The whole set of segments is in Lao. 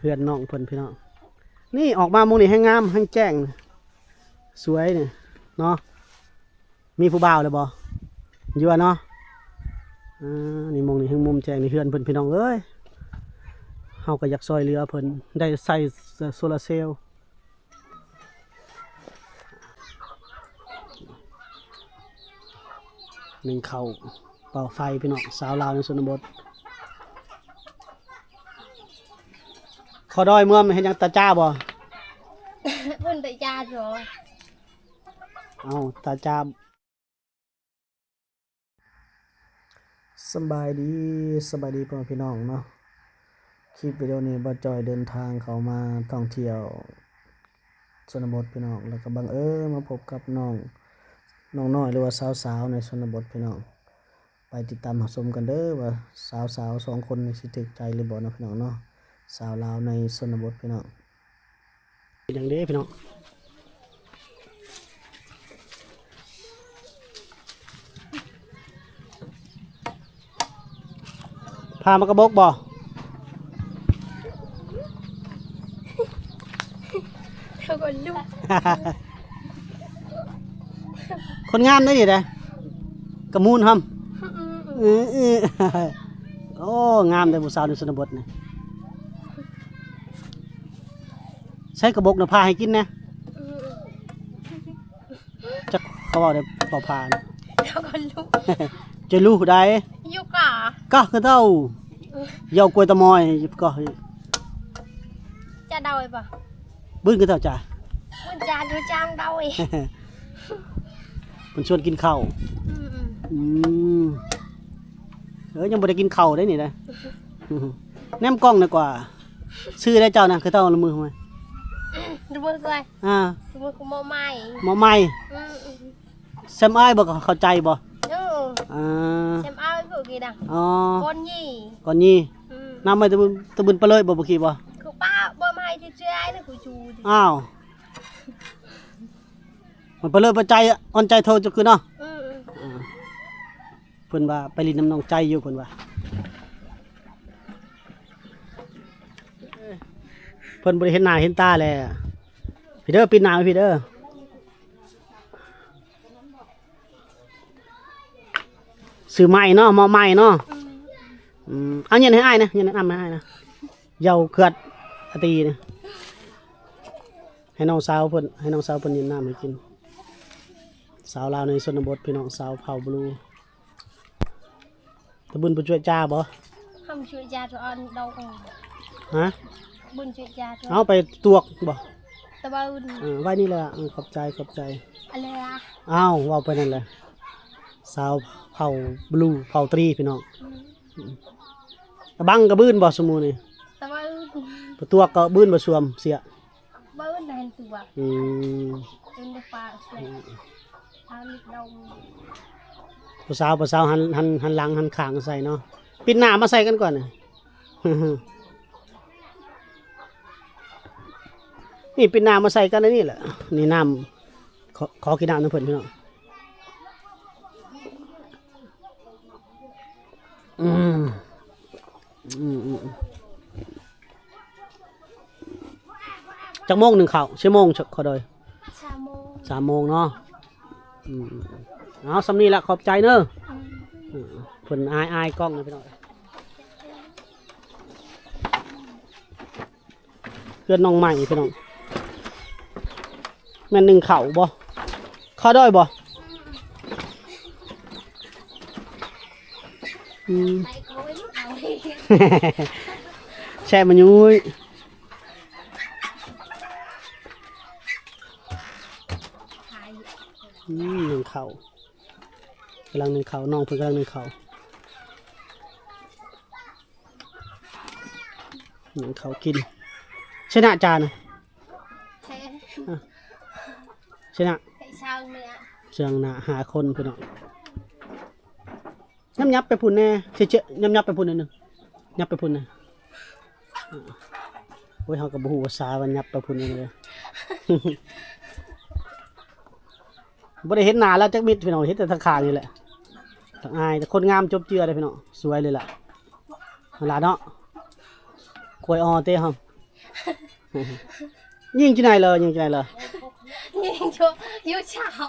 ເຮືອນນ້ອງເພິ່ນພີ່ນ້ອງ. ນີ້ອອກມາໝ່ອງນີ້ແຮງງາມແຮງແຈ້ງ ສວຍນີ້ເນາະ. ມີຜູ້ບ່າວແລ້ວບໍ່? ຢູ່ເນາະ. ອ່າ ນີ້ໝ່ອງນີ້ແຮງມຸມແຈ້ງ ນີ້ເຮືອນເພິ່ນພີ່ນ້ອງເອີຍ. ເຮົາກໍຢາກຊ່ອຍເຫຼືອເພິ່ນ ໄດ້ໃຊ້ໂຊລາເຊວ. ໜຶ້ງເຂົ້າ ເປົ່າໄຟພີ່ນ້ອງ ສາວລາວໃນຊົນນະບົດ. ຂໍດອຍເມືອງເຮັດຫຍັງ ຕາຈ້າບໍ່? ເພິ່ນຕາຈ້າບໍ່? ເອົ້າ ຕາຈ້າ. ສະບາຍດີ ສະບາຍດີພໍ່ແມ່ພີ່ນ້ອງເນາະ. ຄລິບວິດີໂອນີ້ ບ່າວຈ້ອຍເດີນທາງເຂົ້າມາທ່ອງທ່ຽວຊົນນະບົດພີ່ນ້ອງ ແລ້ວກໍບັງເອີນມາພົບກັບນ້ອງ ນ້ອງນ້ອຍ ຫຼືວ່າສາວໆໃນຊົນນະບົດພີ່ນ້ອງ. ໄປຕິດຕາມຮັບຊົມກັນເດີວ່າສາວໆສອງຄົນນີ້ຊິຖືກໃຈຫຼືບໍ່ເນາະພີ່ນ້ອງເນາະ, ສາວລາວໃນຊົນນະບົດພີ່ນ້ອງ. ເປັນຫຍັງເດ້ພີ່ນ້ອງ? ພາມາກະບົກບໍ່? ເຂົາກໍລຸກ ຄົນງາມເດ້ນີ້ເດ້ ກະມູນຫຳ. ອືມ ເອີ ເອີ ໂອ້ ງາມເດ້ຜູ້ສາວໃນຊົນນະບົດນີ້. ໃຊ້ກະບົກນະ ພາໃຫ້ກິນແດ່. ອືມ ຈັກເຂົາເວົ້າໄດ້ບໍ່ ພານະ ເຂົາກໍລຸກ ຈະລຸກໄດ້ ຢູ່ກະ ກະກະເຕົ້າ ເຍົາກວຍຕະມອຍ ກະ ຈະເດົາໄດ້ບໍ່? ບືນກະເຈົ້າຈາ ບືນຈາຢູ່ຈ້າງເດົາ ເພິ່ນຊວນກິນເຂົ້າ. ອືມ ອືມ ເອີ ຍັງບໍ່ໄດ້ກິນເຂົ້າເດ້ນີ້ນະ. ແນມກ້ອງນະກວ່າ ຊື່ໄດ້ເຈົ້ານະ ຄືເຈົ້າລະມືມາ ລະມືກວ່າ ອ່າ ລະມືຄືໝໍ້ໄມ້ ໝໍ້ໄມ້. ອືມ ແຊມອ້າຍບໍ່ ເຂົ້າໃຈບໍ່? ເອີ ອ່າ ແຊມອ້າຍບໍ່ກີນະ ອໍ ກ່ອນຢີ່ ກ່ອນຢີ່. ອືມ ນຳໄມ້ຕະບຶນ ຕະບຶນປະເລີຍບໍ່ ບໍ່ກີບໍ່? ຄືປ້າບໍ່ໄມ້ທີ່ເຈ້ຍນະ ກູຈູ ອ້າວ ມັນປະເລີຍປະໃຈ ອ່ອນໃຈໂທຈະຄືເນາະ. ອືມ ອ່າ ເພິ່ນວ່າໄປຫຼິ້ນນຳນ້ອງໃຈຢູ່ ເພິ່ນວ່າ ເພິ່ນບໍ່ໄດ້ເຫັນໜ້າເຫັນຕາແລ້ວ. ພີ່ເດີ ປິດໜ້າໄວ້ພີ່ເດີ. ຊື້ໃໝ່ເນາະ ໝໍ້ໄມ້ເນາະ. ອືມ ອືມ ເອົາເຢັນໃຫ້ອ້າຍນະ ເຢັນນ້ຳໃຫ້ອ້າຍນະ ເຍົາເຂືອດອາຕີນະ ໃຫ້ນ້ອງສາວເພິ່ນ ໃຫ້ນ້ອງສາວເພິ່ນເຢັນນ້ຳໃຫ້ກິນ. ສາວລາວໃນຊົນນະບົດ ພີ່ນ້ອງ ຊາວເຜົ່າບລູ. ຕະບຶນປະຈວຍຈາບໍ່? ຄຳຈວຍຈາຕະອອນດອກ ຮະ? ບຶນຈວຍຈາຕະ ເອົາໄປຕວກບໍ່? ຕະບຶນ ເອີ ໄວ້ນີ້ແຫຼະ. ເອີ ຂອບໃຈ ຂອບໃຈ. ອາເລອ ອ້າວ ເວົ້າໄປນັ້ນແຫຼະ. ຊາວເຜົ່າບລູ ເຜົ່າຕຣີ ພີ່ນ້ອງ. ອືມ ອືມ ຕະບັງກະບືນບໍ່ຊຸມື້ນີ້? ຕະບຶນ ປະຕວກກະບືນບໍ່ຊວມເສຍ. ບາອື່ນແມ່ນຕົວ ອືມ ເປັນແຕ່ປາສວຍ ອືມ ປາລິດດົງ. ຜູ້ສາວ ຜູ້ສາວຫັນ ຫັນ ຫັນຫຼັງຫັນຂ້າງໃສ່ເນາະ. ປິດໜ້າມາໃສ່ກັນກ່ອນ ນີ້ ປິດໜ້າມາໃສ່ກັນອັນນີ້ແຫຼະ. ນີ້ນ້ຳ ຂໍ ຂໍກິນນ້ຳນຳເພິ່ນ ພີ່ນ້ອງ. ອືມ ອືມ ອືມ ອືມ. ຈັກໂມງໜຶ້ງເຂົ້າ? ຊິໂມງ ຂໍໂດຍ ສາມໂມງ ສາມໂມງເນາະ. ອືມ ເອົາ ສ່ຳນີ້ລະ ຂອບໃຈເດີ. ອືມ ເພິ່ນອາຍ ອາຍກ້ອງນະ ພີ່ນ້ອງ. ເຮືອນນ້ອງໃໝ່ ພີ່ນ້ອງ. ແມ່ນໜຶ້ງເຂົ້າບໍ່? ເຂົ້າດ້ອຍບໍ່? ອືມ ແຊບມາຍຸ້ຍ. ອືມ ໜຶ້ງເຂົ້າ ກຳລັງໜຶ້ງເຂົ້າ ນ້ອງເພິ່ນກຳລັງໜຶ້ງເຂົ້າ. ໜຶ້ງເຂົ້າກິນ ຊະນະຈານນະ ຊະນະ ເຊີງໜ້າຫ້າຄົນ ພີ່ນ້ອງ. ຫຍັບໆໄປພຸ້ນແດ່ ເຊ ຫຍັບໆໄປພຸ້ນໜ້ອຍໜຶ່ງ ຫຍັບໄປພຸ້ນນະ. ໂອ້ຍ ເຮົາກໍບໍ່ຮູ້ພາສາວ່າຫຍັບໄປພຸ້ນແດ່ເລີຍ. ບໍ່ໄດ້ເຫັນໜ້າລາວຈັກມິດ ພີ່ນ້ອງ ເຫັນແຕ່ທາງຂ້າງນີ້ແຫຼະ. ທາງອ້າຍ ແຕ່ຄົນງາມຈົບເຈືອເດ້ ພີ່ນ້ອງ ສວຍເລີຍລະ. ຫັ້ນລະເນາະ ຄວາຍອໍເຕເຮົາ. ຍິງຢູ່ໃນເລີ ຍິງຢູ່ໃນເລີ ຍິງຢູ່ ຢູ່ເຊົ້າ.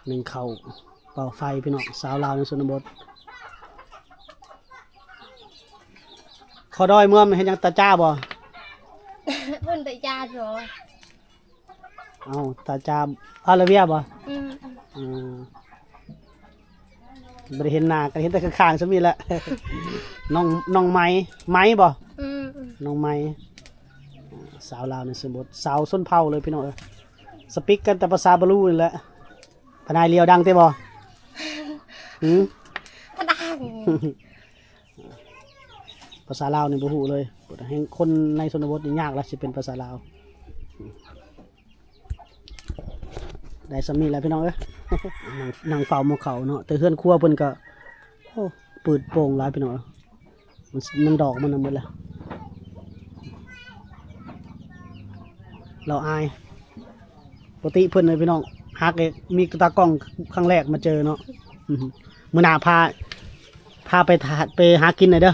ໜຶ້ງເຂົ້າ ເປົ່າໄຟພີ່ນ້ອງ ສາວລາວໃນຊົນນະບົດ. ເຂົ້າດອຍເມືອງເຮັດຫຍັງ ຕາຈ້າບໍ່? ເພິ່ນຕາຈ້າບໍ່? ເອົ້າ ຕາຈ້າ ອາລາເວຍບໍ່? ອືມ ອືມ ບໍ່ໄດ້ເຫັນໜ້າ ກໍເຫັນແຕ່ຂ້າງໆ ສ່ຳນີ້ແຫຼະ. ນ້ອງ ນ້ອງໄມ ໄມບໍ່? ອືມ ອືມ ນ້ອງໄມ ສາວລາວໃນຊົນນະບົດ ສາວຊົນເຜົ່າເລີຍພີ່ນ້ອງເອີຍ. ສະປີກກັນແຕ່ພາສາບາລູນີ້ແຫຼະ. ພະນາຍລຽວດັງເຕບໍ່? ຫື? ກໍດັງ. ພາສາລາວນີ້ບໍ່ຮູ້ເລີຍ. ແຮ່ງຄົນໃນຊົນນະບົດນີ້ຍາກລະ ຊິເປັນພາສາລາວ. ໄດ້ສ່ຳນີ້ແຫຼະພີ່ນ້ອງເອີຍ. ນັ່ງ ນັ່ງເຝົ້າໝໍ້ເຂົ້າເນາະ. ແຕ່ເຮືອນຄົວເພິ່ນກໍ ໂອ້ ປືດໂປ່ງຫຼາຍພີ່ນ້ອງເອີຍ. ມັນ ມັນດອກມັນນະໝົດແລ້ວ ລາວອາຍ. ປົກກະຕິເພິ່ນເລີຍພີ່ນ້ອງ ຮັກເອງ. ມີຕາກ້ອງຄັ້ງແລກມາເຈີເນາະ. ມື້ໜ້າພາ ພາໄປ ໄປຫາກິນໜ່ອຍເດີ.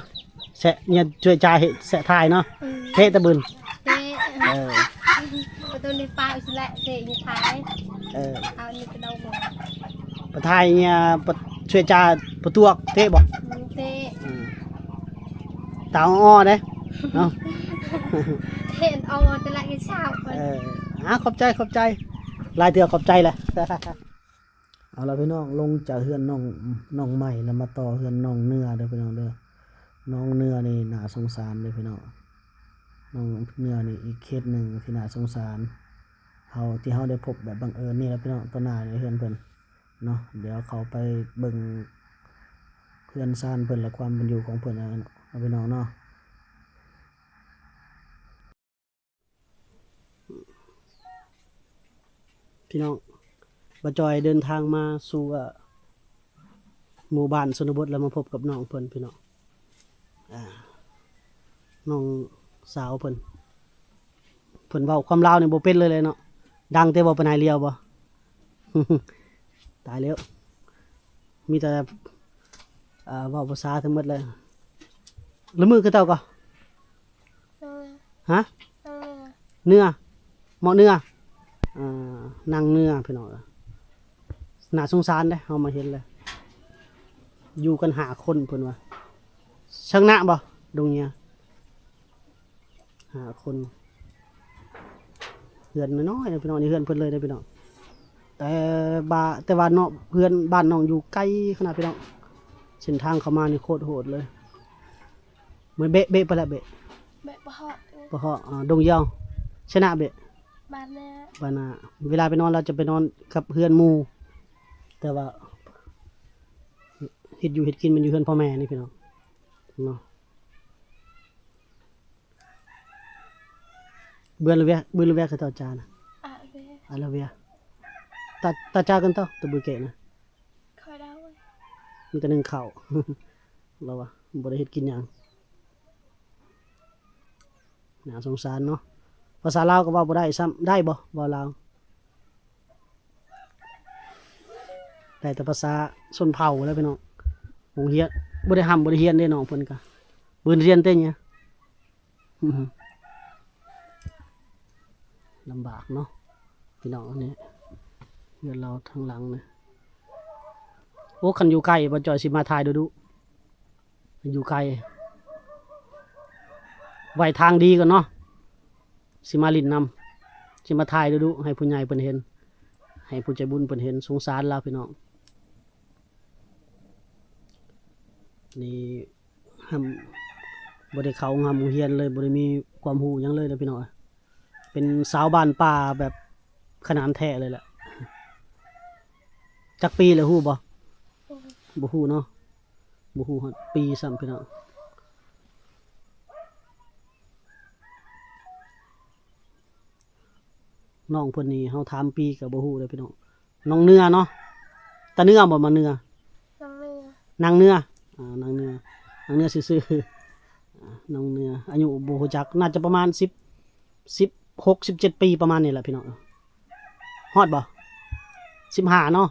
ແຊະ ເຍ ຊ່ວຍຈາເຮັດແຊະຖ່າຍເນາະ. ອືມ ເທະຕະບຶນ ເທະ. ເອີ ປະຕູນີ້ປາອິດສະແລະ ເທະຢູ່ທ້າຍ. ເອີ ເອົານີ້ກະເດົາ ປະທາຍເຍ ປະ ຊ່ວຍຈາປະຕວກເທະບໍ່? ອືມ ເທະ. ອືມ ຕາອໍໆເດ້ເນາະ. ເທະອໍແຕ່ລະກິນເຊົ້າ. ເອີ ອາ ຂອບໃຈ ຂອບໃຈ ຫຼາຍເທື່ອຂອບໃຈແຫຼະ. ເອົາລະພີ່ນ້ອງ ລົງຈາກເຮືອນນ້ອງ ນ້ອງໃໝ່ລະ ມາຕໍ່ເຮືອນນ້ອງເໜືອເດີພີ່ນ້ອງເດີ. ນ້ອງເໜືອນີ້ໜ້າສົງສານເດີພີ່ນ້ອງ. ນ້ອງເໜືອນີ້ອີກເຄສໜຶ່ງທີ່ໜ້າສົງສານ ເຮົາ ທີ່ເຮົາໄດ້ພົບແບບບັງເອີນນີ້ລະພີ່ນ້ອງ ຕໍ່ໜ້າເຮືອນເພິ່ນເນາະ. ດຽວເຂົ້າໄປເບິ່ງເຮືອນຊານເພິ່ນ ແລະ ຄວາມເປັນຢູ່ຂອງເພິ່ນເນາະພີ່ນ້ອງເນາະ. ພີ່ນ້ອງ ບ່າວຈ່ອຍເດີນທາງມາສູ່ ເອີ ໝູ່ບ້ານຊົນນະບົດ ແລ້ວມາພົບກັບນ້ອງເພິ່ນພີ່ນ້ອງ ອາ ນ້ອງສາວເພິ່ນ. ເພິ່ນເວົ້າຄວາມລາວນີ້ບໍ່ເປັນເລີຍເນາະ. ດັງແຕ່ເວົ້າປານໃດລຽວບໍ່? ຕາຍແລ້ວ ມີແຕ່ ເອີ ເວົ້າພາສາທັງໝົດເລີຍ. ລະມືຄືເຈົ້າກໍ? ເອີ ຮະ? ເອີ ເໜືອ ເໝາະເໜືອ. ເອີ ນາງເໜືອພີ່ນ້ອງ ໜ້າສົງສານເດ້ ເຮົາມາເຫັນແລ້ວ. ຢູ່ກັນຫ້າຄົນເພິ່ນວ່າ ຊະນະບໍ່ ດົງເຫຍ ຫ້າຄົນ. ເຮືອນນ້ອຍໆ ພີ່ນ້ອງ ນີ້ເຮືອນເພິ່ນເລີຍເດ້ພີ່ນ້ອງ. ແຕ່ບາ ແຕ່ວ່າເນາະ ເຮືອນບ້ານນ້ອງຢູ່ໄກຂະໜາດພີ່ນ້ອງ. ເສັ້ນທາງເຂົ້າມານີ້ໂຄດໂຫດເລີຍ. ເບະ ເບະໄປລະ ເບະ ເບະປະເຫາະ ປະເຫາະ ອາ ດົງຢຽວ ຊະນະ ເບະ ບານນາ ບານນາ. ເວລາໄປນອນ ລາວຈະໄປນອນກັບເຮືອນໝູ່ ແຕ່ວ່າເຮັດຢູ່ເຮັດກິນມັນຢູ່ເຮືອນພໍ່ແມ່ນີ້ພີ່ນ້ອງເນາະ. ເບືອລະເວຍ ເບືອລະເວຍ ເຂົາເຈົ້າຈານະ ອາລະເວຍ ອາລະເວຍ. ຕາ ຕາຈາກັນເຕົາ ຕະບືເກະນະ ຂ້ອຍເດົາ ມີແຕ່ໜຶ້ງເຂົ້າ ລາວວ່າບໍ່ໄດ້ເຮັດກິນຫຍັງ. ໜ້າສົງສານເນາະ. ພາສາລາວກໍເວົ້າບໍ່ໄດ້ຊ້ຳ. ໄດ້ບໍ່ ເວົ້າລາວ? ໄດ້ແຕ່ພາສາຊົນເຜົ່າແຫຼະພີ່ນ້ອງ. ໂຮງຮຽນບໍ່ໄດ້ຮ່ຳບໍ່ໄດ້ຮຽນເດ້ ນ້ອງເພິ່ນກະ ບືນຮຽນເຕັ້ນຍ ລຳບາກເນາະພີ່ນ້ອງ. ອັນນີ້ເຮືອນລາວທາງຫຼັງນີ້. ໂອ້ ຄັນຢູ່ໃກ້ ບ່າວຈ່ອຍຊິມາຖ່າຍດຸໆ. ຢູ່ໄກ ໄວ້ທາງດີກ່ອນເນາະ ຊິມາຫຼິ້ນນຳ ຊິມາຖ່າຍດຸໆ ໃຫ້ຜູ້ໃຫຍ່ເພິ່ນເຫັນ ໃຫ້ຜູ້ໃຈບຸນເພິ່ນເຫັນ. ສົງສານລາວພີ່ນ້ອງ. ນີ້ ຮ່ຳ ບໍ່ໄດ້ເຂົ້າໂຮງຮ່ຳໂຮງຮຽນເລີຍ ບໍ່ໄດ້ມີຄວາມຮູ້ຫຍັງເລີຍເດີພີ່ນ້ອງ. ເປັນສາວບ້ານປ່າແບບຂະໜານແທ້ເລີຍແຫຼະ. ຈັກປີແລ້ວຮູ້ບໍ່? ບໍ່ຮູ້ເນາະ ບໍ່ຮູ້ຮອດປີຊ້ຳພີ່ນ້ອງ. ນ້ອງເພິ່ນນີ້ເຮົາຖາມປີກໍບໍ່ຮູ້ເດີພີ່ນ້ອງ. ນ້ອງເໜືອເນາະ ຕາເໜືອບໍ່ ມາເໜືອ ນາງເໜືອ ນາງເໜືອ ອາ ນາງເໜືອ ນາງເໜືອຊື່ໆ ອາ ນ້ອງເໜືອ. ອາຍຸບໍ່ຮູ້ຈັກ ໜ້າຈະປະມານສິບ ສິບຫົກ ສິບເຈັດປີ ປະມານນີ້ແຫຼະພີ່ນ້ອງ. ຮອດບໍ່? ສິບຫ້າເນາະ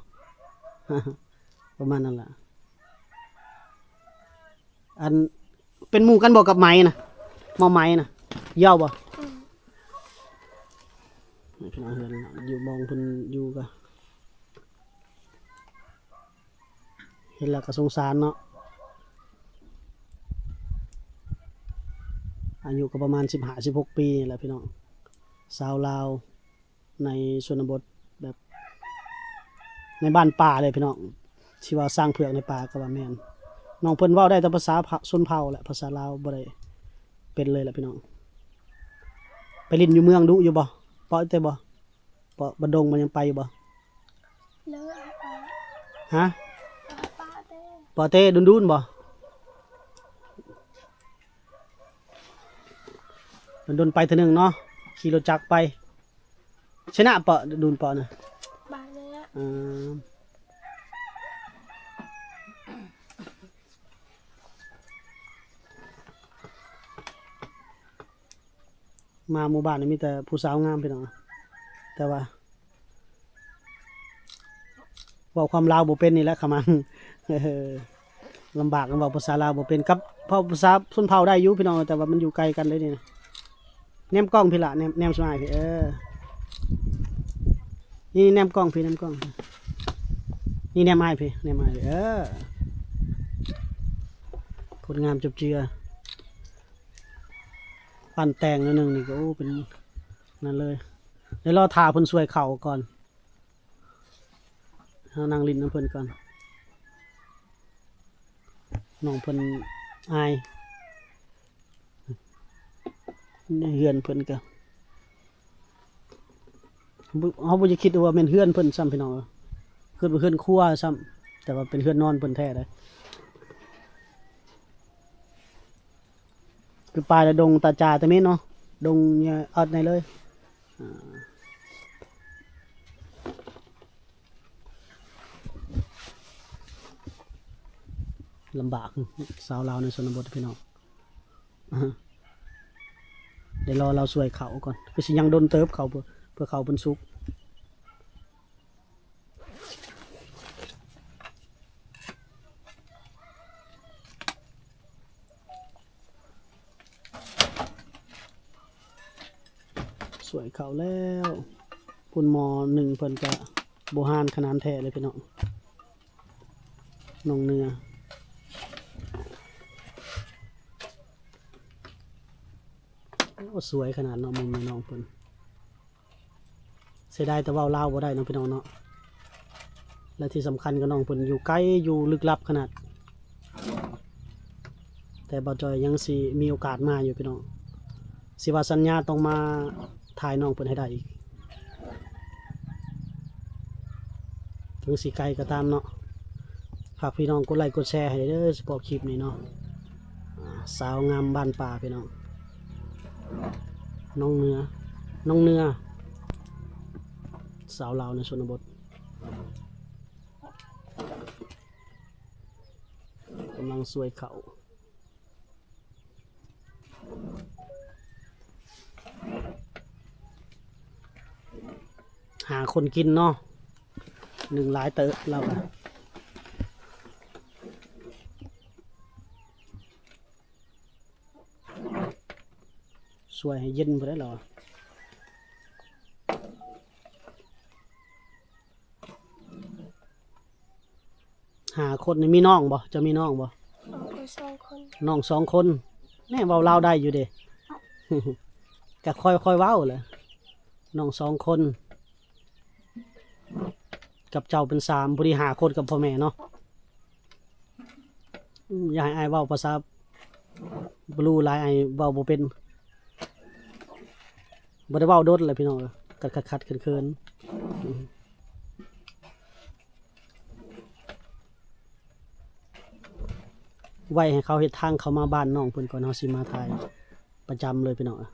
ປະມານນັ້ນລະ. ອັນ ເປັນໝູ່ກັນບໍ່ກັບໄມ້ນະ? ໝໍ້ໄມ້ນະ ຢາວບໍ່? ອືມ ພີ່ນ້ອງເຮືອນຢູ່ ໝ່ອງເພິ່ນຢູ່ກະ ເຫັນແລ້ວກໍສົງສານເນາະ. ອາຍຸກໍປະມານສິບຫ້າ ສິບຫົກປີນີ້ແຫຼະພີ່ນ້ອງ ຊາວລາວໃນຊົນນະບົດ ແບບໃນບ້ານປ່າເລີຍພີ່ນ້ອງ ທີ່ວ່າຊ້າງເຜືອກໃນປ່າກໍວ່າແມ່ນ. ນ້ອງເພິ່ນເວົ້າໄດ້ແຕ່ພາສາ ພະ ຊົນເຜົ່າແຫຼະ ພາສາລາວບໍ່ໄດ້ເປັນເລີຍແຫຼະພີ່ນ້ອງ. ໄປຫຼິ້ນຢູ່ເມືອງດຸຢູ່ບໍ່? ເປາະແຕ່ບໍ່? ເປາະ ບ້ານດົງມັນຍັງໄປຢູ່ບໍ່? ເລີຍ ຫາ ປະ ຫາປະແຕ່ ປະແຕ່ດຸນໆບໍ່? ດົນໆໄປເທື່ອໜຶ່ງເນາະ ຂີ່ລົດຈັກໄປ. ຊະນະເປາະ ດຸນເປາະນະ ບາດນີ້ລະ ເອີ. ມາໝູ່ບ້ານນີ້ມີແຕ່ຜູ້ສາວງາມພີ່ນ້ອງ ແຕ່ວ່າເວົ້າຄວາມລາວບໍ່ເປັນນີ້ແຫຼະຂະມັນ ລຳບາກນຳ ເວົ້າພາສາລາວບໍ່ເປັນ ກັບເວົ້າພາສາຊົນເຜົ່າໄດ້ຢູ່ພີ່ນ້ອງ ແຕ່ວ່າມັນຢູ່ໄກກັນເດ້ນີ້ນະ. ແນມກ້ອງພີ້ລະ ແນມ ແນມສູ່ອ້າຍພີ້ ເອີ ນີ້ແນມກ້ອງພີ້ ແນມກ້ອງ ນີ້ແນມອ້າຍພີ້ ແນມອ້າຍພີ້ ເອີ ຄົນງາມຈົບເຈືອ. ປັ້ນແຕ່ງໜ້ອຍໜຶ່ງນີ້ກໍ ໂອ້ ເປັນນັ້ນເລີຍ ດຽວລໍຖ້າເພິ່ນຊ່ວຍເຂົ້າກ່ອນ ເຮົານັ່ງຫຼິ້ນນຳເພິ່ນກ່ອນ. ນ້ອງເພິ່ນອາຍ ໃນເຮືອນເພິ່ນກໍ ບໍ່ ເຮົາບໍ່ຢາກຄິດວ່າແມ່ນເຮືອນເພິ່ນຊ້ຳພີ່ນ້ອງ ຄິດວ່າເຮືອນຄົວຊ້ຳ ແຕ່ວ່າເປັນເຮືອນນອນເພິ່ນແທ້ເດ້. ຄືປ່າແລະດົງຕາຈາຕະເມນເນາະ ດົງເຍອະອັດໃນເລີຍ ອ່າ ລຳບາກ ຊາວລາວໃນຊົນນະບົດພີ່ນ້ອງ ດຽວລໍລາວຊ່ວຍເຂົ້າກ່ອນ ຄືຊິຍັງດົນເຕີບເຂົ້າ ເພື່ອ ເພື່ອເຂົ້າເພິ່ນສຸກ. ສວຍເຂົ້າແລ້ວ ພຸ້ນໝໍ້ໜຶ່ງເພິ່ນກະບໍ່ຫານຂະໜານແທ້ເລີຍພີ່ນ້ອງ ນ້ອງເໜືອ. ໂອ້ ສວຍຂະໜາດເນາະ ມຸມໃນນ້ອງເພິ່ນ. ເສຍດາຍແຕ່ເວົ້າລາວບໍ່ໄດ້ເນາະພີ່ນ້ອງເນາະ ແລະທີ່ສຳຄັນກໍນ້ອງເພິ່ນຢູ່ໄກ ຢູ່ລຶກລັບຂະໜາດ ແຕ່ບ່າວຈອຍຍັງຊິມີໂອກາດມາຢູ່ພີ່ນ້ອງ ຊິວ່າສັນຍາຕ້ອງມາຖ່າຍນ້ອງເພິ່ນໃຫ້ໄດ້ອີກ ເຖິງຊິໄກກໍຕາມເນາະ. ຝາກພີ່ນ້ອງກົດໄລ້ກົດແຊໃຫ້ເດີ ສະເພາະຄລິບນີ້ເນາະ ອາ ສາວງາມບ້ານປ່າພີ່ນ້ອງ ນ້ອງເໜືອ ນ້ອງເໜືອ ສາວລາວໃນຊົນນະບົດ ກຳລັງສວຍເຂົ້າ. ຫາຄົນກິນເນາະ ໜຶ່ງຫຼາຍເຕີບລາວກະ ສວຍໃຫ້ເຢັນພຸ້ນແຫຼະລາວ. ຫ້າຄົນນີ້ ມີນ້ອງບໍ່? ເຈົ້າມີນ້ອງບໍ່? ນ້ອງສອງຄົນ ນ້ອງສອງຄົນ ແນ່ ເວົ້າລາວໄດ້ຢູ່ເດ ກະຄ່ອຍໆເວົ້າແຫຼະ ນ້ອງສອງຄົນ ກັບເຈົ້າເປັນສາມ ພໍດີຫ້າຄົນກັບພໍ່ແມ່ເນາະ. ອືມ ຢ່າໃຫ້ອ້າຍເວົ້າພາສາບລູຫຼາຍ ອ້າຍເວົ້າບໍ່ເປັນ ບໍ່ໄດ້ເວົ້າດົນແລ້ວພີ່ນ້ອງເອີຍ ກັດຂັດໆເຂີນໆ ອືມ ໄວ້ໃຫ້ເຂົາເຮັດທາງເຂົ້າມາບ້ານນ້ອງເພິ່ນກ່ອນ ເຮົາຊິມາຖ່າຍປະຈຳເລີຍພີ່ນ້ອງເອີຍ.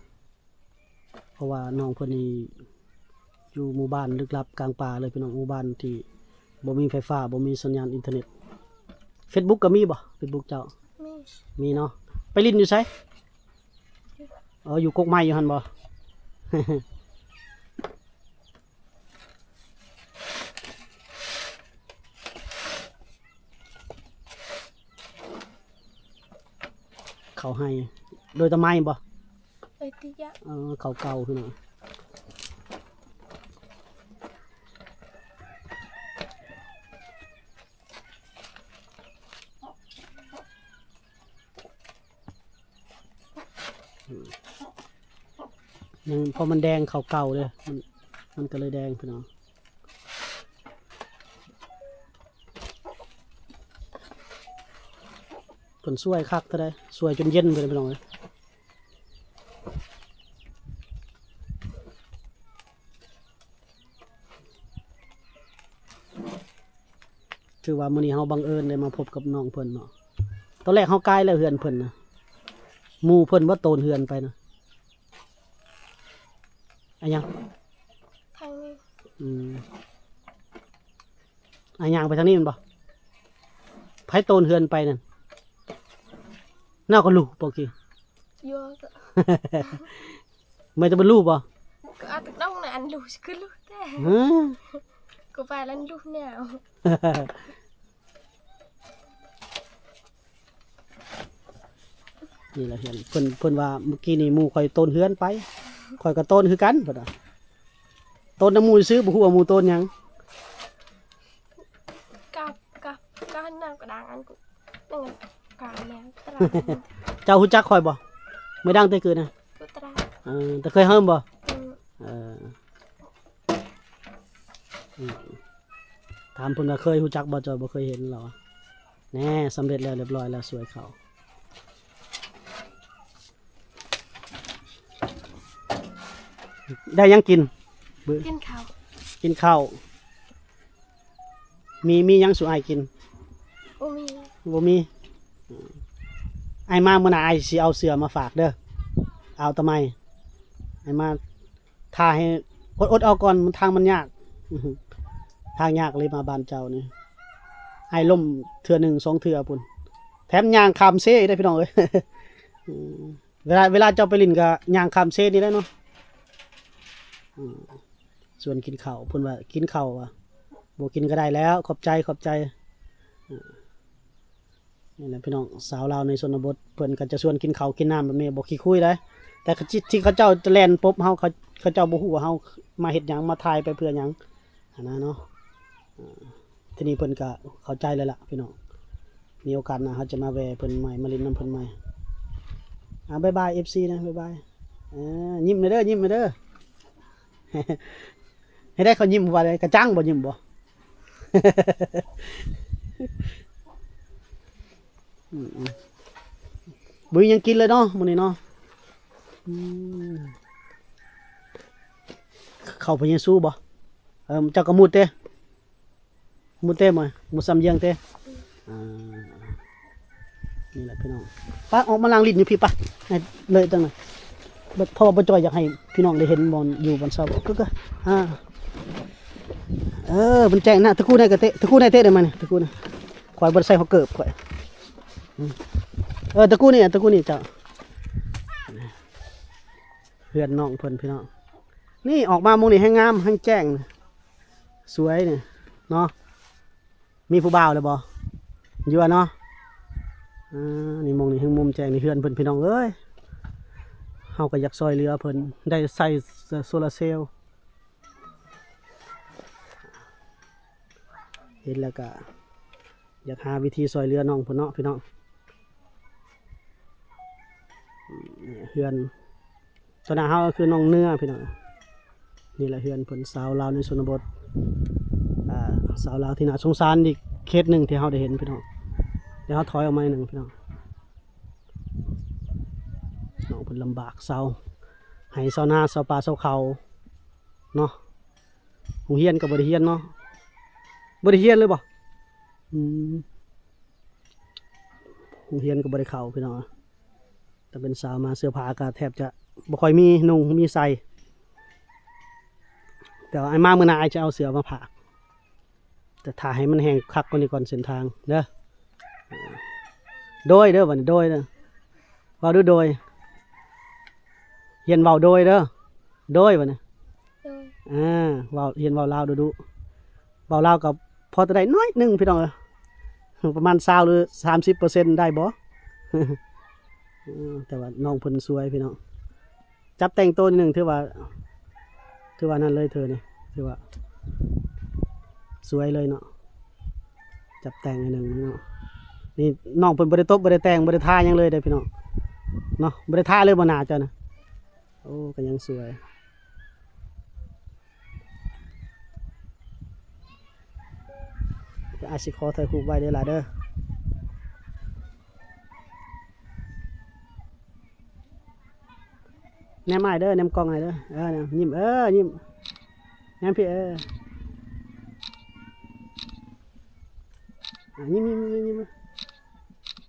ເພາະວ່ານ້ອງເພິ່ນນີ້ຢູ່ໝູ່ບ້ານລຶກລັບກາງປ່າເລີຍພີ່ນ້ອງ ໝູ່ບ້ານທີ່ບໍ່ມີໄຟຟ້າ ບໍ່ມີສັນຍານອິນເຕີເນັດ. ເຟສບຸກກໍມີບໍ່? ເຟສບຸກເຈົ້າ ມີ ມີເນາະ. ໄປຫຼິ້ນຢູ່ໃສ? ເອີ ຢູ່ກົກໄມ້ຢູ່ຫັ້ນບໍ່? ເ ເຂົ້າໄຮ່ ໂດຍຕະໄມບໍ່? ເອີ ຕິຍະ ເອີ ເຂົ້າເກົ່າພີ່ນ້ອງ. ອືມ ຍັງ ເພາະມັນແດງເຂົ້າເກົ່າເດ້ ມັນ ມັນກໍເລີຍແດງພີ່ນ້ອງ. ເພິ່ນຊ່ວຍຄັກເທົ່າໃດ ຊ່ວຍຈົນເຢັນພຸ້ນແຫຼະພີ່ນ້ອງເອີຍ. ຖືວ່າມື້ນີ້ເຮົາບັງເອີນໄດ້ມາພົບກັບນ້ອງເພິ່ນເນາະ. ຕອນແລກເຮົາກາຍແລ້ວເຮືອນເພິ່ນນະ ໝູ່ເພິ່ນບໍ່ໂຕນເຮືອນໄປນະ. ອາຫຍັງ? ທາງນີ້ ອືມ ອາຫຍັງໄປທາງນີ້ແມ່ນບໍ່? ໃຜໂຕນເຮືອນໄປນັ້ນ? ນ້າກໍລູກບໍ່ກີ້ ຢູ່ ແມ່ນແຕ່ເພິ່ນລູກບໍ່? ກໍອາດຕ້ອງນະ ອັນລູກຄືລູກແທ້ ຮະ ກໍໄປແລ້ວລູກແນວ. ນີ້ລະເຮືອນ ເພິ່ນ ເພິ່ນວ່າມື້ກີ້ນີ້ໝູ່ຂ້ອຍໂຕນເຮືອນໄປ ຂ້ອຍກໍໂຕນຄືກັນ ເພິ່ນວ່າ ໂຕນນຳໝູ່ຊື່ ບໍ່ຮູ້ວ່າໝູ່ໂຕນຫຍັງ. ກັບ ກັບ ກັບນຳກະດາງອັນ ກາແລ້ວຕະຫຼາດ. ເຈົ້າຮູ້ຈັກຂ້ອຍບໍ່? ເມື່ອດັງແຕ່ກີ້ນະ ຢູ່ຕະຫຼາດ ເອີ ແຕ່ເຄີຍເຮີ້ມບໍ່? ອືມ ເອີ ອືມ ຖາມເພິ່ນວ່າເຄີຍຮູ້ຈັກບໍ່? ເຈົ້າບໍ່ເຄີຍເຫັນລາວ. ແນ່ ສຳເລັດແລ້ວ ລຽບຮ້ອຍແລ້ວ ສວຍເຂົ້າ. ໄດ້ຫຍັງກິນ? ກິນເຂົ້າ ກິນເຂົ້າ. ມີ ມີຫຍັງສູ່ອ້າຍກິນ? ບໍ່ມີ ບໍ່ມີ. ອືມ ອ້າຍມາມື້ໜ້າ ອ້າຍຊິເອົາເສື້ອມາຝາກເດີ ອາວຕະໄມ. ອ້າຍມາ ຖ້າໃຫ້ອົດໆເອົາກ່ອນ ມັນ ທາງມັນຍາກ ທາງຍາກເລີຍມາບ້ານເຈົ້ານີ້. ອ້າຍລົ້ມເທື່ອໜຶ່ງສອງເທື່ອພຸ້ນ ແຖມຍ່າງຂ້າມເຊອີກເດ້ພີ່ນ້ອງເອີຍ. ອືມ ເວລາ ເວລາເຈົ້າໄປຫຼິ້ນກໍຍ່າງຂ້າມເຊນີ້ແຫຼະເນາະ. ອືມ ຊວນກິນເຂົ້າ ເພິ່ນວ່າກິນເຂົ້າ ວ່າບໍ່ກິນກໍໄດ້ແລ້ວ ຂອບໃຈ ຂອບໃຈ. ອືມ ນີ້ແຫຼະພີ່ນ້ອງ ສາວລາວໃນຊົນນະບົດ ເພິ່ນກໍຈະຊວນກິນເຂົ້າກິນນ້ຳແບບນີ້ ບໍ່ຂີ້ຄຸຍໃດ. ແຕ່ທີ່ເຂົາເຈົ້າຈະແລ່ນປົບເຮົາ ເຂົາ ເຂົາເຈົ້າບໍ່ຮູ້ວ່າເຮົາມາເຮັດຫຍັງ ມາຖ່າຍໄປເພື່ອຫຍັງຫັ້ນນະເນາະ. ເອີ ທີນີ້ເພິ່ນກໍເຂົ້າໃຈແລ້ວລະພີ່ນ້ອງ. ມີໂອກາດໜ້າເຮົາຈະມາແວ່ເພິ່ນໃໝ່ ມາຫຼິ້ນນຳເພິ່ນໃໝ່. ອາ ບາຍບາຍ ເອັຟຊີ ນະ ບາຍບາຍ. ເອີ ຍິ້ມແດ່ເດີ ຍິ້ມແດ່ເດີ. ເຮັດໃຫ້ເຂົາຍິ້ມວ່າໃດ? ກະຈັງບໍ່ຍິ້ມບໍ່? ອືມ ບໍ່ມີຫຍັງກິນເລີຍເນາະ ມື້ນີ້ເນາະ. ອືມ ເຂົ້າພະເຢຊູບໍ່? ເອີ ເຈົ້າກໍມຸດເດ້. ໝູເຕັມໝູຊຳຢຽງເຕ. ອ່າ ນີ້ແຫຼະພີ່ນ້ອງ ປະ ອອກມານັ່ງຫຼິ້ນຢູ່ພີ້ປະ ໃຫ້ເລີຍຈັ່ງນັ້ນ ເພາະວ່າບໍ່ຈ່ອຍຢາກໃຫ້ພີ່ນ້ອງໄດ້ເຫັນບ່ອນຢູ່ບ່ອນເຊົາ. ກໍ ກໍ ອ່າ ເອີ ມັນແຈ້ງນະ ຕະກູໃນກະເຕະ ຕະກູໃນເຕະໄດ້ມານີ້ ຕະກູນະ. ຂ້ອຍບໍ່ໄດ້ໃສ່ຫົວເກີບຂ້ອຍ. ອືມ ເອີ ຕະກູນີ້ ຕະກູນີ້ເຈົ້າ. ເຮືອນນ້ອງເພິ່ນພີ່ນ້ອງ ນີ້ອອກມາໝ່ອງນີ້ແຮງງາມ ແຮງແຈ້ງ ສວຍນີ້ເນາະ. ມີຜູ້ບ່າວແລ້ວບໍ່? ຢູ່ເນາະ. ອ່າ ນີ້ໝ່ອງນີ້ແຮງມຸມແຈ້ງ ນີ້ເຮືອນເພິ່ນພີ່ນ້ອງເອີຍ. ເຮົາກໍຢາກຊ່ອຍເຫຼືອເພິ່ນ ໄດ້ໃຊ້ໂຊລາເຊວ. ເຫັນແລ້ວກະຢາກຫາວິທີຊ່ອຍເຫຼືອນ້ອງເພິ່ນເນາະພີ່ນ້ອງ. ເຮືອນຕໍ່ໜ້າເຮົາກໍຄືໜອງເໜືອພີ່ນ້ອງ. ນີ້ແຫຼະເຮືອນເພິ່ນ ຊາວລາວໃນຊົນນະບົດ ອ່າ ຊາວລາວທີ່ໜ້າສົງສານອີກເຂດໜຶ່ງທີ່ເຮົາໄດ້ເຫັນພີ່ນ້ອງ. ດຽວເຮົາຖອຍອອກມາໜ້ອຍໜຶ່ງພີ່ນ້ອງ. ນ້ອງເພິ່ນລຳບາກເຊົາ ໄຮ່ເຊົານາ ເຊົາປ່າເຊົາເຂົາເນາະ. ໂຮງຮຽນກໍບໍ່ໄດ້ຮຽນເນາະ. ບໍ່ໄດ້ຮຽນເລີຍບໍ່? ອືມ ໂຮງຮຽນກໍບໍ່ໄດ້ເຂົ້າພີ່ນ້ອງ. ແຕ່ເປັນສາວມາ ເສື້ອຜ້າກໍແທບຈະບໍ່ຄ່ອຍມີນຸ່ງມີໃສ່. ແຕ່ວ່າອ້າຍມາມື້ໜ້າ ອ້າຍຈະເອົາເສື້ອມາຝາກ ແຕ່ຖ້າໃຫ້ມັນແຫ້ງຄັກກວ່ານີ້ກ່ອນເສັ້ນທາງເດີ. ໂດຍເດີ ບັດນີ້ໂດຍເດີ. ເວົ້າດູໂດຍ. ຮຽນເວົ້າໂດຍເດີ. ໂດຍ ບັດນີ້. ໂດຍ. ອ່າ ເວົ້າ ຮຽນເວົ້າລາວດຸໆ. ເວົ້າລາວກໍພໍແຕ່ໄດ້ໜ້ອຍໜຶ່ງພີ່ນ້ອງເອີຍ ປະມານຊາວຫຼືສາມສິບເປີເຊັນໄດ້ບໍ່? ອື ເອີ ແຕ່ວ່ານ້ອງເພິ່ນສວຍພີ່ນ້ອງ ຈັບແຕ່ງໂຕໜ້ອຍໜຶ່ງ ຖືວ່າ ຖືວ່ານັ້ນເລີຍເທື່ອນີ້ ຖືວ່າສວຍເລີຍເນາະ ຈັບແຕ່ງໜ້ອຍໜຶ່ງເນາະ. ນີ້ນ້ອງເພິ່ນບໍ່ໄດ້ຕົບ ບໍ່ໄດ້ແຕ່ງ ບໍ່ໄດ້ທາຫຍັງເລີຍເດ້ພີ່ນ້ອງເນາະ ບໍ່ໄດ້ທາເລີຍບໍ່ໜ້າເຈົ້ານະ. ໂອ້ ກໍຍັງສວຍ ອາດຊິຂໍຖ່າຍຮູບໄວ້ເດີ້ຫຼາເດີ້. ແນມອ້າຍເດີ້ ແນມກ້ອງອ້າຍເດີ້ ເອີ ແນມ ຍິ້ມ ເອີ ຍິ້ມ ແນມພີ່ ເອີ ອ່າ ຍິ້ມ ຍິ້ມ ຍິ້ມ ຍິ້ມ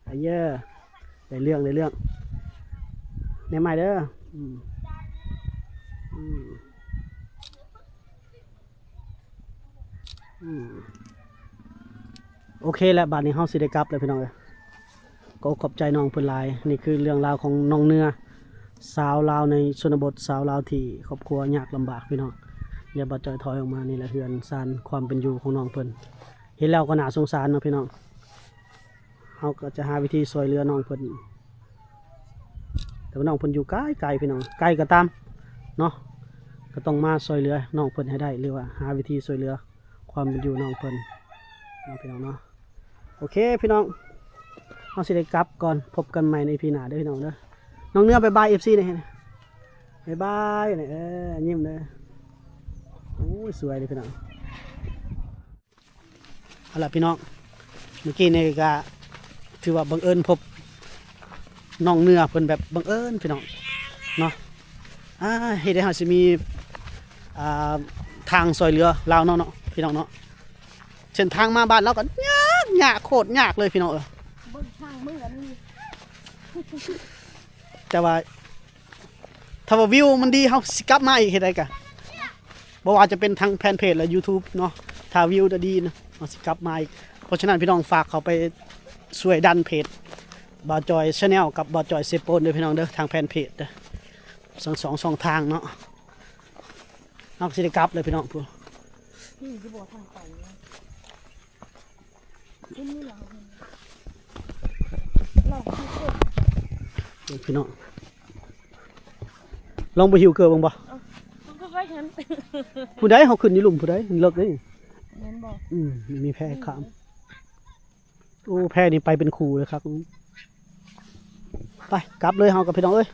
ອາເຢີ ໄດ້ເລື່ອງ ໄດ້ເລື່ອງ ແນມອ້າຍເດີ້ ອືມ ອືມ ອືມ ໂອເຄແລ້ວ ບາດນີ້ເຮົາຊິໄດ້ກັບແລ້ວພີ່ນ້ອງເອີຍ. ກໍຂອບໃຈນ້ອງເພິ່ນຫຼາຍ. ນີ້ຄືເລື່ອງລາວຂອງນ້ອງເນືອ ສາວລາວໃນຊົນນະບົດ ສາວລາວທີ່ຄອບຄົວຍາກລຳບາກພີ່ນ້ອງ. ດຽວບ່າວຈອຍຖອຍອອກມາ ນີ້ແຫຼະເຮືອນຊານຄວາມເປັນຢູ່ຂອງນ້ອງເພິ່ນ ເຫັນແລ້ວກໍໜ້າສົງສານເນາະພີ່ນ້ອງ. ເຮົາກໍຈະຫາວິທີຊ່ວຍເຫຼືອນ້ອງເພິ່ນ ແຕ່ວ່ານ້ອງເພິ່ນຢູ່ໄກໆ ພີ່ນ້ອງ ໄກກໍຕາມເນາະ ກໍຕ້ອງມາຊ່ວຍເຫຼືອນ້ອງເພິ່ນໃຫ້ໄດ້ ຫຼືວ່າຫາວິທີຊ່ວຍເຫຼືອຄວາມເປັນຢູ່ນ້ອງເພິ່ນເນາະ ພີ່ນ້ອງເນາະ. ໂອເຄພີ່ນ້ອງ ເຮົາຊິໄດ້ກັບກ່ອນ ພົບກັນໃໝ່ໃນອີພີໜ້າເດີ້ພີ່ນ້ອງເດີ້. ນ້ອງເນືອບາຍບາຍເອັຟຊີແດ່ ບາຍບາຍ ເອີ ຍິ້ມເດີ້. ໂອ້ຍ ສວຍເດ້ພີ່ນ້ອງ. ເອົາລະພີ່ນ້ອງ ເມື່ອກີ້ນີ້ກະຖືວ່າບັງເອີນພົບນ້ອງເນືອເພິ່ນແບບບັງເອີນພີ່ນ້ອງເນາະ. ອ່າ ເຮັດໃຫ້ເຮົາຊິມີ ອ່າ ທາງຊ່ວຍເຫຼືອລາວເນາະ ເນາະ ພີ່ນ້ອງເນາະ. ເສັ້ນທາງມາບ້ານລາວກໍຍາກ ຍາກ ໂຄດຍາກເລີຍພີ່ນ້ອງເອີຍ. ເບິ່ງທາງເມືອນີ້ ແຕ່ວ່າ ຖ້າວ່າວິວມັນດີ ເຮົາຊິກັບມາອີກເຮັດໃດກະ ບໍ່ວ່າຈະເປັນທາງແຟນເພຈ ແລະ ຢູທູບເນາະ. ຖ້າວິວດະດີນະ ເຮົາຊິກັບມາອີກ. ເພາະສະນັ້ນພີ່ນ້ອງ ຝາກເຂົ້າໄປຊ່ວຍດັນເພຈບ່າວຈອຍແຊນແນວກັບບ່າວຈອຍເຊໂປນເດີ້ພີ່ນ້ອງເດີ້ ທາງແຟນເພຈເດີ້ ທັງສອງຊ່ອງທາງເນາະ. ເຮົາກໍຊິໄດ້ກັບເລີຍພີ່ນ້ອງ. ນີ້ຊິບໍ່ທາງໄປເນາະ. ເບິ່ງພີ່ນ້ອງ ລອງໄປຫິ້ວເກີບເບິ່ງບໍ່? ເອົ້າ ມັນກໍໄປຫັ້ນ ຜູ້ໃດເຮົາຂຶ້ນຢູ່ລຸ່ມຜູ້ໃດ ມັນເລິກເດ້. ແມ່ນບໍ່? ອືມ ມີແພຂ້າມ. ໂອ້ ແພນີ້ໄປເປັນຄູ່ເລີຍຄັກ. ໄປ ກັບເລີຍເຮົາກັບພີ່ນ້ອງເອີຍ.